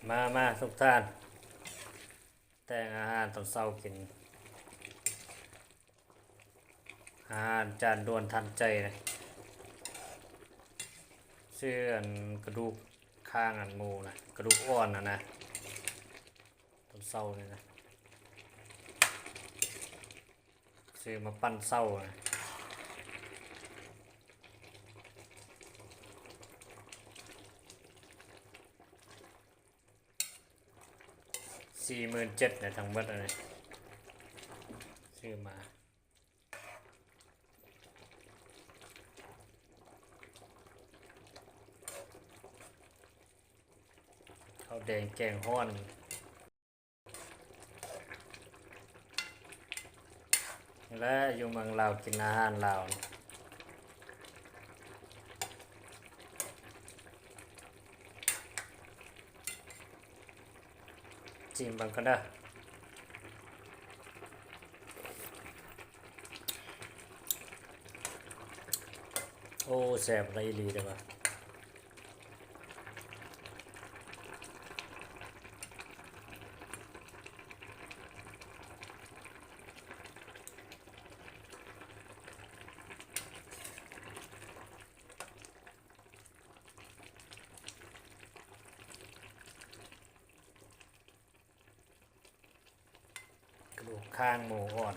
ມາ ມາທຸກທ່ານ ແຕ່ງອາຫານຕອນເຊົ້າກິນ ອາຫານຈານດ່ວນທັນໃຈນະ ຊື້ອັນກະດູກຄາງອັນໝູນະ ກະດູກອ່ອນຫັ້ນນະ ຕອນເຊົ້ານີ້ນະ ຊື້ມາປັ້ນເຊົ້ານະ. ສີ່ໝື່ນເຈັດນະ ທັງໝົດອັນນີ້ ຊື້ມາ ເຂົ້າແດງແກງຮ້ອນ. ແລະ ຢູ່ເມືອງລາວກິນອາຫານລາວ ຊີມເບິ່ງກ່ອນເດີ. ໂອ້ ແຊບຫຼາຍອີ່ຫຼີເດີ້ວ່າ. ກະດູກຄາງໝູອ່ອນ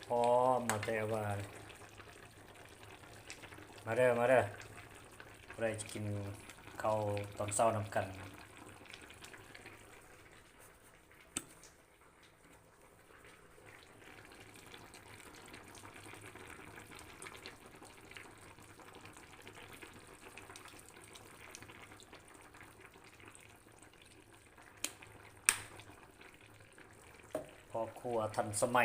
ພໍມາແຕ່ວ່າ ມາເດີ ມາເດີ ຜູ້ໃດຈະກິນເຂົ້າຕອນເຊົ້ານຳກັນ. ພໍ່ຄົວທັນສະໄໝ.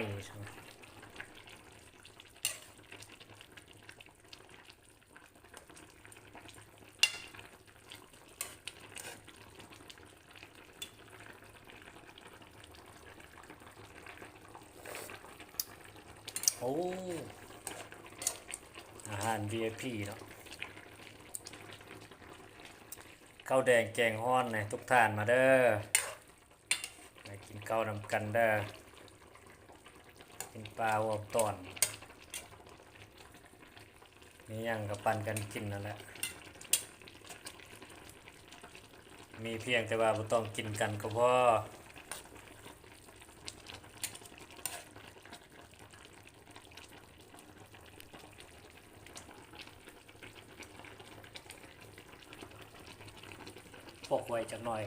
ໂອ້ ອາຫານ ວີໄອພີ ເນາະ ເຂົ້າແດງແກງຮ້ອນນະ ທຸກທ່ານມາເດີ. ມາກິນເຂົ້ານຳກັນເດີ ກິນປາຮວມຕອນ ມີຫຍັງກໍປັນກັນກິນນັ້ນແຫຼະ ມີພຽງແຕ່ວ່າບໍ່ຕ້ອງກິນກັນກໍພໍ. ປົກໄວ້ຈັກໜ້ອຍ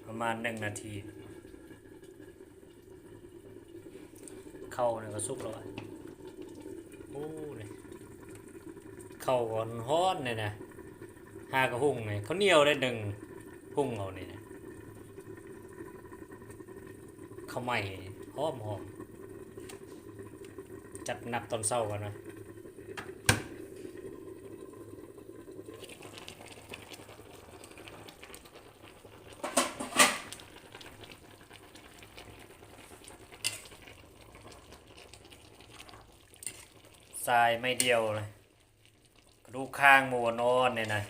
ປະມານໜຶ່ງນາທີ ເຂົ້ານີ້ກໍສຸກແລ້ວ. ໂອ້ ນີ້ ເຂົ້າຮ້ອນໆ ນີ້ນະ ຫາກະຫຸ່ງນີ້ ເຂົ້າໜຽວໄດ້ໜຶ່ງຫຸ່ງເອົານີ້ນະ ເຂົ້າໃໝ່ຫອມໆ ຈັດໜັກຕອນເຊົ້າກ່ອນນະ. ຊາຍໄມ້ດຽວເລີຍ ກະດູກຄາງໝູອ່ອນໆ ນີ້ນະ.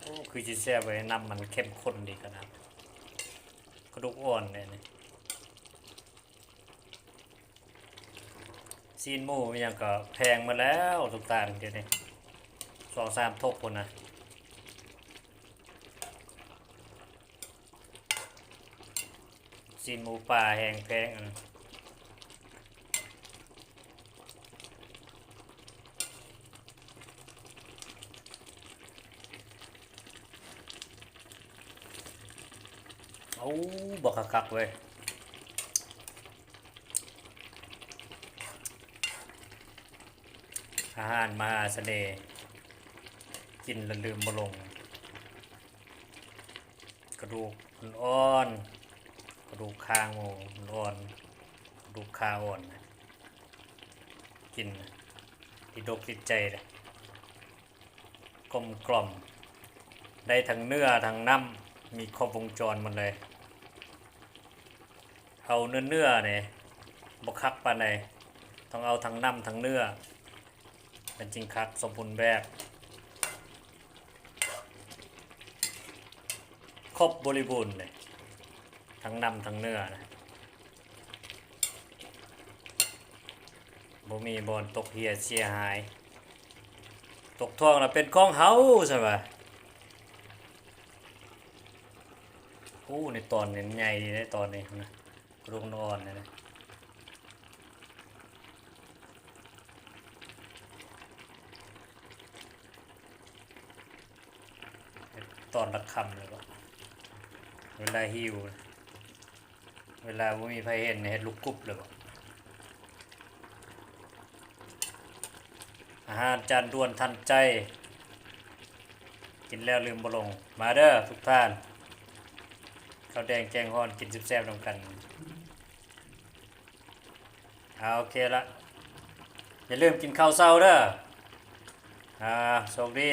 ໂອ້ ຄືຊິແຊບເວີຍ ນ້ຳມັນເຂັ້ມຂຸ້ນດີຂະໜາດ ກະດູກອ່ອນແດ່ນີ້. ຊີ້ນໝູອີ່ຫຍັງກໍແພງໝົດແລ້ວ ທຸກທ່ານ ດຽວນີ້ ສອງສາມທົບພຸ້ນນະ. ຊີ້ນໝູປ່າແຮງແພງ ອັນນັ້ນ ໂອ້ ບັກຄັກໆ ເວີຍ ອາຫານມະຫາສະເໜ່ ກິນແລ້ວລືມບໍ່ລົງ. ກະດູກອ່ອນໆ ກະດູກຄາງໝູອ່ອນໆ ກະດູກຂາອ່ອນນະ ກິນນະ ຕິດອົກຕິດໃຈເດ້ ກົມກ່ອມ ໄດ້ທັງເນື້ອທັງນ້ຳ ມີຄົບວົງຈອນໝົດເລີຍ. ເອົາເນື້ອໆ ນີ້ ບໍ່ຄັກປານໃດ, ຕ້ອງເອົາທັງນ້ຳທັງເນື້ອ ມັນຈຶ່ງຄັກສົມບູນແບບ ຄົບບໍລິບູນເລີຍ ທັງນ້ຳທັງເນື້ອນະ. ບໍ່ມີບ່ອນຕົກເຮ່ຍເສຍຫາຍ, ຕົກຖ້ວງລະເປັນຂອງເຮົາຊັ້ນວ່າ. ໂອ້ ໃນຕອນນີ້ໃຫຍ່ດີເດ້ ຕອນນີ້ນະ ກະດູກອ່ອນນີ້ນະ. ຕອນລະຄ່ຳແລ້ວບໍ່ ເວລາຫິວ ເວລາບໍ່ມີໃຜເຫັນ ເຮັດລູກກຸບແລ້ວບໍ່. ອາຫານຈານດ່ວນທັນໃຈ ກິນແລ້ວລືມບໍ່ລົງ. ມາເດີທຸກທ່ານ, ເຂົ້າແດງແກງຮ້ອນ ກິນແຊບໆນຳກັນ. ເອົາ ໂອເຄລະ, ຢ່າລືມກິນເຂົ້າເຊົ້າເດີ. ອ່າ ໂຊກດີ.